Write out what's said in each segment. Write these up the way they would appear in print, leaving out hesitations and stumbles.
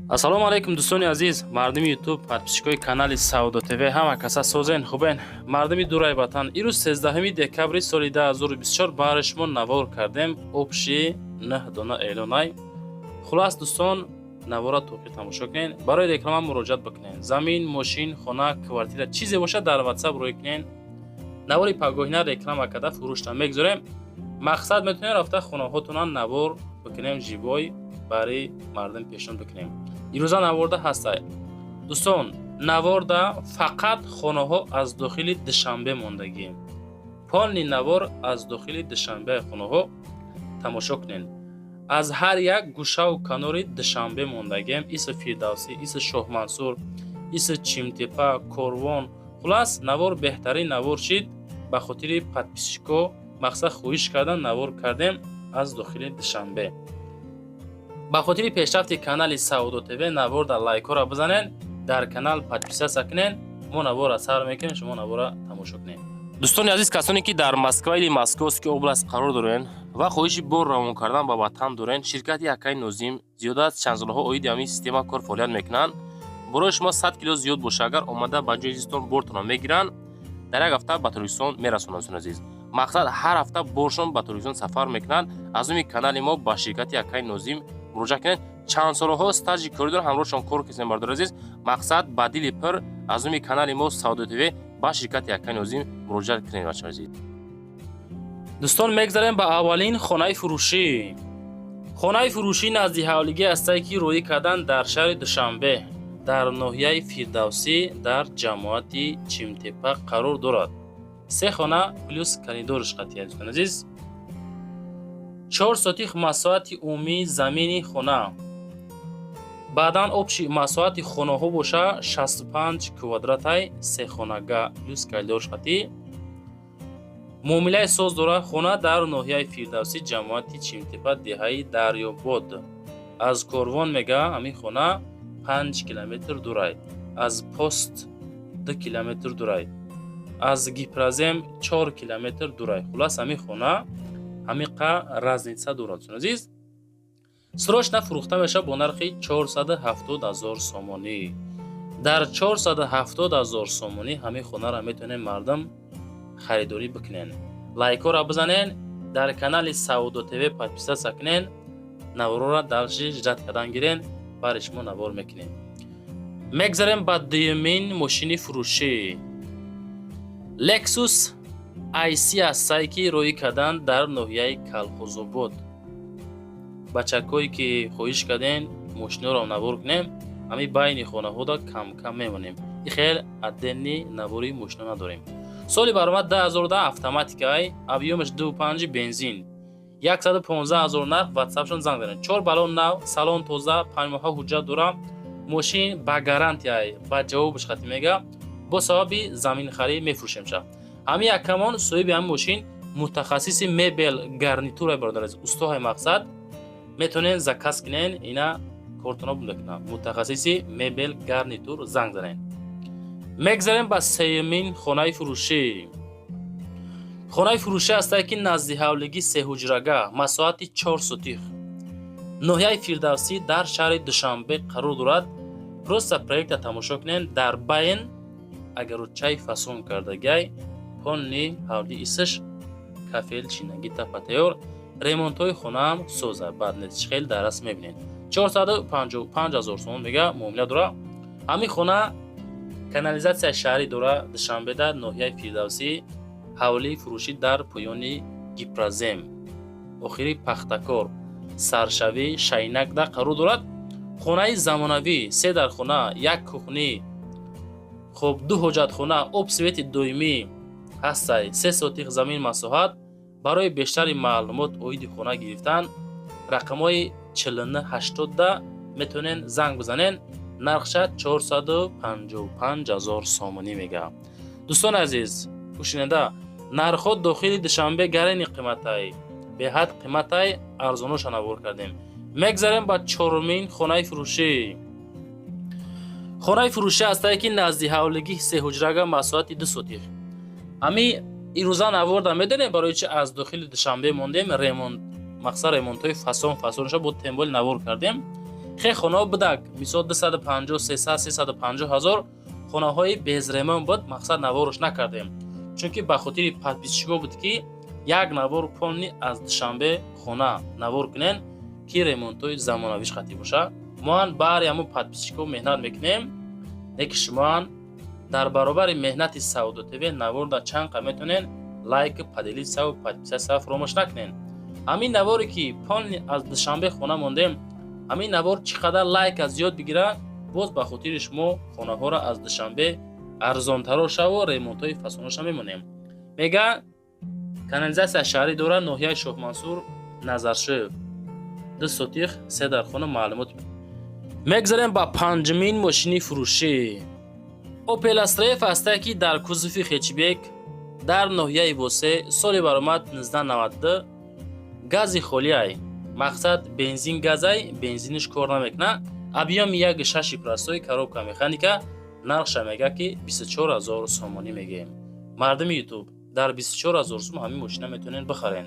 Ассалому алайкум, дӯстони азиз, мардуми Ютуб, подписчикои канали Савдо ТВ. Ҳама каса созен, хубен, мардуми дураи ватан? Ирӯз, 13 декабри соли 2024, баҳри шумо навор кардем, общий 9 дона эълонай. Хулас, дӯстон, навора тоқи тамошо кунен. Барои реклама муроҷиат бикунен. Замин, мошин, хона, квартира, чизе бошад, дар Ватсап рӯй кунен. Навори пагоҳина реклама карда, фурӯшта мегузорем. Мақсад, метавонем рафта хонаҳотона навор бикунем, живой барои мардум пешниҳод бикунем. Ирӯза наворда ҳастай, дӯстон. Наворда фақат хонаҳо аз дохили Душанбе мондагӣ. Полный навор аз дохили Душанбе хонаҳо тамошо кунед. Аз ҳар як гӯшаву канори Душанбе мондагием: иси Фирдавсӣ, иси Шоҳмансур, иси Чимтепа, Корвон. Хулас, навор беҳтарин навор шид. Ба хотири подписчико, мақсад, хоҳиш кардан, навор кардем аз дохили Душанбе. Ба хотири пешрафти канали Савдо ТВ наворда лайкҳоро бизанед, дар канал подписаться кунед. Мо навора сар мекунем, шумо навора тамошо кунед. Дӯстони азиз, касоне ки дар Москва или Московский область қарор дорен ва хоҳиши бор равон кардан ба ватан дорен, ширкати Акаи Нозим зиёда аз чанд солҳо оиди ҳамин система кор фаъолият мекунанд. Борои шумо 100 кило зиёд боша, агар омада ба ҷои зистон бортонро мегиранд, дар як ҳафта ба Тоҷикистон мерасонанд. Дӯстони азиз, мақсад, ҳар ҳафта боршон ба Тоҷикистон сафар мекунанд. Аз номи канали мо ба ширкати Акаи Нозим муроҷиат кунед. Чанд солҳо стажи корӣ доранд, ҳамроҳшон кор кардем. Бардори азиз, мақсад, ба дили пир аз номи канали мо Савдо ТВ ба ширкати Акаи Нозим муроҷиат кунед, бачаҳои азиз. Дӯстон, мегзарем ба аввалин хонаи фурӯшӣ. Хонаи фурӯшӣ назди ҳавлигӣ ҳастае, ки рӯӣ кардан дар шаҳри Душанбе, дар ноҳияи Фирдавсӣ, дар ҷамоати Чимтепа қарор дорад. Се хона плюс коридорш қатия. Дӯстони азиз, 4 сотих масоҳати умумии замини хона, баъдан общий масоҳати хонаҳо боша 65 квадратай. Сехонага плюс коридорш қатӣ муомилаи соз дорад. Хона дар ноҳияи Фирдавсӣ, ҷамоати Чимтепа, деҳаи Дарёбод. Аз Корвон, мега, ҳамин хона 5 километр дурай, аз пост 2 километр дурай, аз Гипрозем 4 километр дурай. Хулас, ҳамин хона ҳамиқа разница дорад. Азиз, срочно фурӯхта мешавад бо нархи 470 ҳазор сомонӣ. Дар 470 ҳазор сомонӣ ҳамин хонаро метавонем мардум харидорӣ бикунен. Лайкҳоро бизанен, дар канали Савдо ТВ подписаться кунен, наворора дальше ждать кардан гирен, бари шумо навор мекунем. Мегзарем ба дуюмин мошини фурӯшӣ. Lexus IC ҳастае, ки роҳӣ кардан дар ноҳияи Калхозобод. Бачакҳое ки хоҳиш кардем мошиноро навор кунем, ҳамин байни хонаҳода камкам мемонем. И хел отдельный навори мошино надорем. Соли баромад 2010, автоматикай, объёмаш 2,5, бензин, 115 ҳазор нарх. Ватсапшон занг занед. Чор баллон нав, салон тоза, 5 моҳа ҳуҷҷат дора. Мошин ба гарантияй, ба ҷавобаш хати мега. Бо сабаби заминхарӣ мефурӯшем ша. Ҳамин якамон соҳиби ҳамин мошин мутахассиси мебел гарнитура, бародар, устоҳои. Мақсад, метавонен заказ кунен, ина кортона буда. Мутахассиси мебел гарнитур занг занен. Мегзарем ба сеюмин хонаи фурӯшӣ. Хонаи фурӯшӣ ҳастае, ки назди ҳавлигӣ, сеҳуҷрага, масоҳати 4 сотих, ноҳияи Фирдавсӣ, дар шаҳри Душанбе қарор дорад. Просто проекта тамошо кунем. Дар байн агаручай фасон кардагай, полный ҳавли исш кафел чинагӣ тапатайёр, ремонтҳои хонаам соза, баъд чӣ хел дар расм мебинед. 455 ҳазор сомон мега, муомила дора. Ҳамин хона канализатсияи шаҳрӣ дора. Душанбеда, ноҳияи Фирдавсӣ, ҳавлии фурӯшӣ дар поёни Гипрозем, охири Пахтакор, саршавӣ Шайнакда қарор дорад. Хонаи замонавӣ, се дархона, як кухни, хуб, ду ҳоҷатхона, об, свети доимӣ ҳастай. 3 сотих замин масоҳат. Барои бештари маълумот оиди хона гирифтан рақамҳои 4980 метавонен занг бизанен. Нархша 455 ҳазор сомонӣ мега. Дӯстони азиз, гӯшинанда, нархҳо дохили Душанбе гарени қиматай, беҳад қиматай. Арзоноша навор кардем. Мегзарем ба чорумин хонаи фурӯшӣ. Хонаи фурӯшӣ ҳастае, ки назди ҳавлигӣ, сеҳуҷрага, масоҳати 2 сотих. Ҳами ирӯза наворда медонем, барои чи аз дохили Душанбе мондем. Ремонт, мақсад, ремонтҳои фасон фасонша бо темболи навор кардем. Хе хонаҳо будак, мисол 250, 300, 350 ҳазор хонаҳои без ремонт буд. Мақсад, наворш накардем, чунки ба хотири подписчико буд, ки як навор полный аз Душанбе хона навор кунен, ки ремонтҳои замонавиш қатӣ боша. Моан баъри ҳамун подписчико меҳнат мекунем, не ки шумоан дар баробари меҳнати Савдо ТВ наворда чанд қа метонен лайк, поделиться, подписаться фуромӯш накунен. Ҳамин наворе ки полный аз Душанбе хона мондем, ҳамин навор чӣ қадар лайка зиёд бигира, боз ба хотири шумо хонаҳоро аз Душанбе арзонтаро шаву ремонтҳои фасонаша мемонем. Мега, канализатсия шаҳрӣ дорад. Ноҳияи Шоҳмансур, Назаршоев, 2 сотих, се дархона. Маълумот. Мегзарем ба панҷумин мошини фурӯшӣ. Опел Астра Ф ҳастае, ки дар кузови хэтчбек, дар ноҳияи Восе, соли баромад 1992, гази холиай. Мақсад, бензин газай, бензиниш кор намекунад. Объёми 1,6 простой, коробка механика. Нархша мега, ки 24 000 сомонӣ мегӯем. Мардуми Ютуб, дар 24 000 сум ҳамин мошина метавонед бихарен.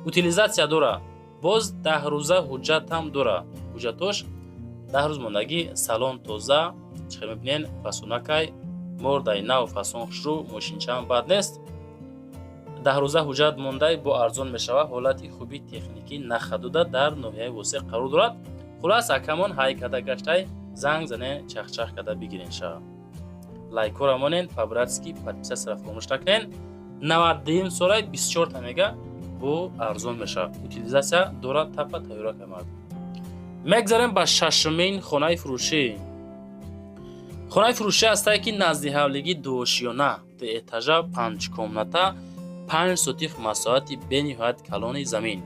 Утилизатсия дора, боз 10 рӯза ҳуҷҷатам дора, ҳуҷҷатош 10 рӯз мондагӣ. Салон тоза, чӣ хел мебинен, фасонакай, мордай нав, фасон хушрӯ, мошинчаам бад нест. 10 рӯза ҳуҷҷат мондай, бо арзон мешавад. Ҳолати хуби техникӣ нахадуда, дар ноҳияи Восеъ қарор дорад. Хулас, акамон ҳай када гаштай, занг зане, чахчах када бигирен ша. Лайкора монен, по-братски подписаться фаромӯш накунен. 92 солай, 24 та мега, бо арзон мешавад. Утилизатсия дорад, тапа тайёра камад. Мегзарем ба шашумин хонаи фурӯшӣ. Хонаи фурӯшӣ ҳастае, ки назди ҳавлигӣ, дуошиёна, дуэтажа, панҷ комната, 5 сотих масоҳати бениҳоят калони замин.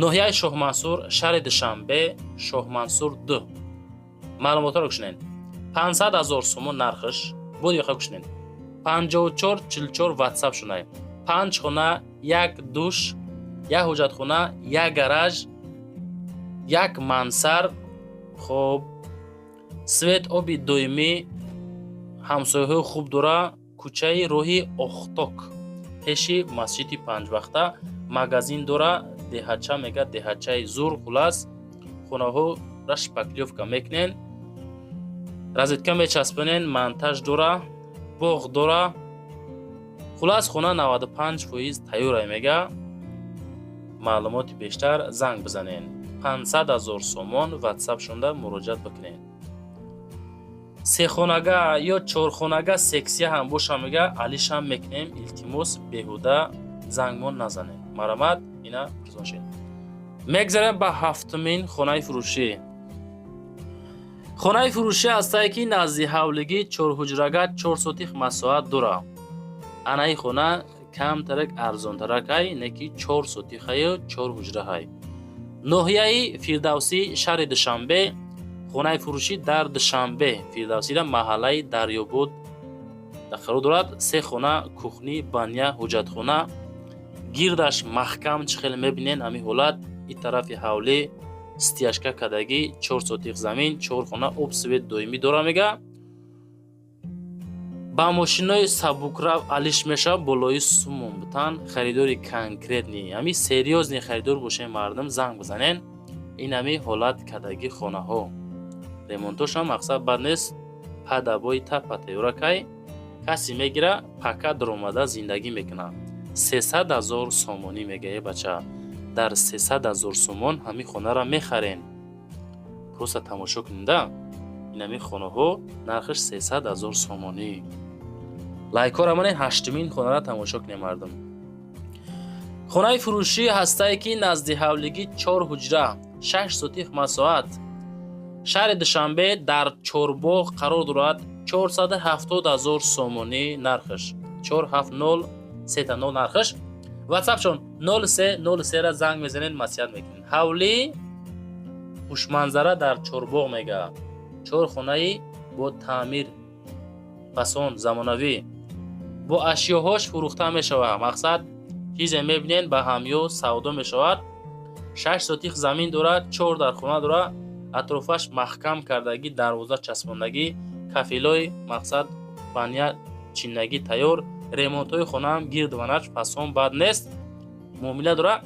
Ноҳияи Шоҳмансур, шаҳри Душанбе, Шоҳмансур 2. Маълумотҳоро кушнед. 500 ҳазор сомон нархш буд. Ёха кушнед, 54 44 ватсап шунай. Панҷ хона, як душ, як ҳоҷатхона, як гараж, як мансард. Хоб, свет, оби доимӣ, ҳамсояҳои хуб дора. Кӯчаи роҳи Охток, пеши масҷиди панҷвақта, магазин дора. Деҳача мега, деҳачаи зур. Хулас, хонаҳоро шпаклёвка мекунен, розетка мечаспонен, монтаж дора, боғ дора. Хулас, хона 95% тайёрай мега. Маълумоти бештар занг бизанен. 500 ҳазор сомон, ватсап шунда муроҷиат бикунед. Сехонага ё чорхонага сексия ҳам боша мега, алишам мекунем. Илтимос, беҳуда зангмон назанед. Марамат, ина пурсоншед. Мегзарем ба ҳафтумин хонаи фурӯшӣ. Хонаи фурӯшӣ ҳастае, ки назди ҳавлигӣ, чорҳуҷрага, 4 сотих масоҳат дора. Анаи хона камтарак арзонтаракай, не ки 4 сотихаю чор ҳуҷраҳай. Ноҳияи Фирдавсӣ, шаҳри Душанбе. Хонаи фурӯшӣ дар Душанбе, Фирдавсида, маҳаллаи Дарёбод қарор дорад. Се хона, кухня, баня, ҳуҷҷатхона, гирдаш маҳкам. Чӣ хеле мебинен, ҳамин ҳолат, ин тарафи ҳавлӣ стяжка кардагӣ, 4 сотих замин, чор хона, об, свет доимӣ дора мега. Ба мошинои сабукрав алиш мешавад, болои сумон бутан. Харидори конкретный, ҳами серьёзный харидор бошем, мардум, занг бизанен. Ин ҳами ҳолат кардагӣ хонаҳо, ремонтошам мақсад бад нест, падабои тапа тайёракай. Касе мегира, пака даромада зиндагӣ мекунад. 300 000 сомонӣ мега. Е бача, дар 300 000 сомон ҳамин хонаро мехарен. Просто тамошо кунеда, ин ҳамин хонаҳо нархаш 300 000 сомонӣ. Лайкҳоро манед. Ҳаштумин хонаро тамошо кунем, мардум. Хонаи фурӯшӣ ҳастае, ки назди ҳавлигӣ, чор ҳуҷра, 6 сотих масоҳат, шаҳри Душанбе, дар Чорбоғ қарор дорад. 470 ҳазор сомонӣ нархаш, 470 сета нол нархаш. Ватсапшон 03 03-ра занг мезанед, маслиҳат мекунед. Ҳавлӣ хушманзара дар Чорбоғ мега, чор хонаи бо таъмир, фасон, замонавӣ, бо ашёҳош фурӯхта мешавад. Мақсад, чизе мебинед, ба ҳамё савдо мешавад. 6 сотих замин дорад, чор дархона дорад, атрофаш маҳкам кардагӣ, дарвоза часпондагӣ, кафелои, мақсад, баня чиннагӣ тайёр, ремонтҳои хонаам гирд ванач фасон бад нест, муомила дорад.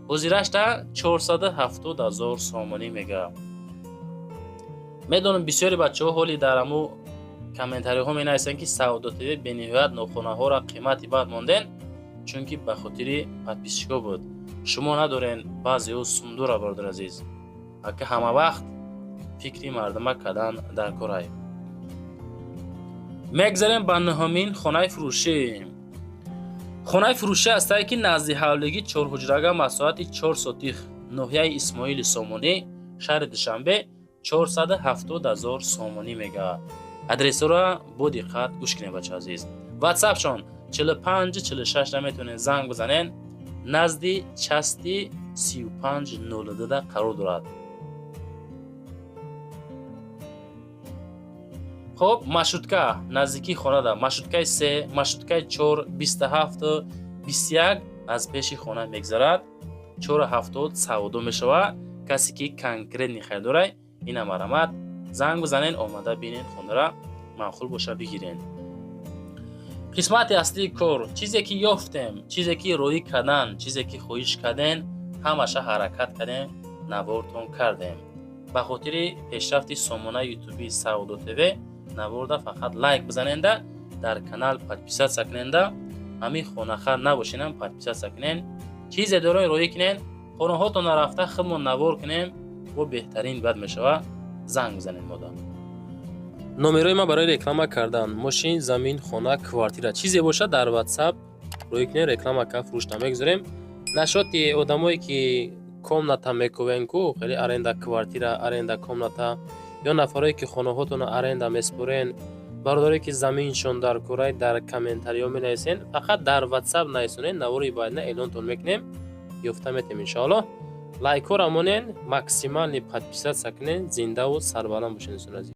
Ҳозирашта 470 000 сомонӣ мега. Медонам, бисёри бачаҳо ҳоли дар аму комментариҳо менависанд, ки Савдо ТВ бениҳоят нохонаҳоро қимати бад монден, чунки ба хотири подписчикҳо буд. Шумо надорен, баъзеҳо сундура. Бародар азиз, ака, ҳама вақт фикри мардума кардан дар корай. Мегзарем ба нуҳумин хонаи фурӯшӣ. Хонаи фурӯшӣ ҳастае, ки назди ҳавлигӣ, чорҳуҷрага, масоҳати 4 сотих, ноҳияи Исмоили Сомонӣ, шаҳри Душанбе, 470 000 сомонӣ мегавад. Адресҳоро бо диққат гӯш кунед, бача азиз. Ватсапшон 45 46, наметавонед занг бизанен. Назди части 3502 қарор дорад. Хоб, маршрутка наздикии хонада, маршруткаи се, маршруткаи чор, 27 21 аз пеши хона мегзарад. 4,70 савдо мешавад. Касе ки конкретный харидорай, ина марамат, занг бизанен, омада бинен хонара, маъқул боша, бигирен. Қисмати аслии кор: чизе ки ёфтем, чизе ки роӣ кардан, чизе ки хоҳиш карден, ҳамаша ҳаракат кардем, навортон кардем. Ба хотири пешрафти сомонаи ютуби Савдо ТВ наворда фақат лайк бизаненда, дар канал подписаться куненда. Ҳамин хонахар набошенам, подписаться кунен. Чизе дорен, роӣ кунен, хонаҳотон рафта худмон навор кунем, бо беҳтарин бад мешавад. Занг бизанед мода. Номерои ман барои реклама кардан мошин, замин, хона, квартира, чизе бошад, дар Ватсап роӣ кунед, реклама ка фурӯш намегузорем. Нашоти одамое ки комната мекувен ку, хеле аренда квартира, аренда комната, ё нафарое ки хонаҳотонро аренда меспорен, бародарое ки заминшон дар курай, дар комментариҳо менависен. Фақат дар Ватсап нависонед, навори баъдина эълонтон мекунем, ёфта метем, иншоаллоҳ. Лайкҳоро монен, максимальный подписаться кунен. Зиндаву сарбаланд бошед, дӯстони азиз.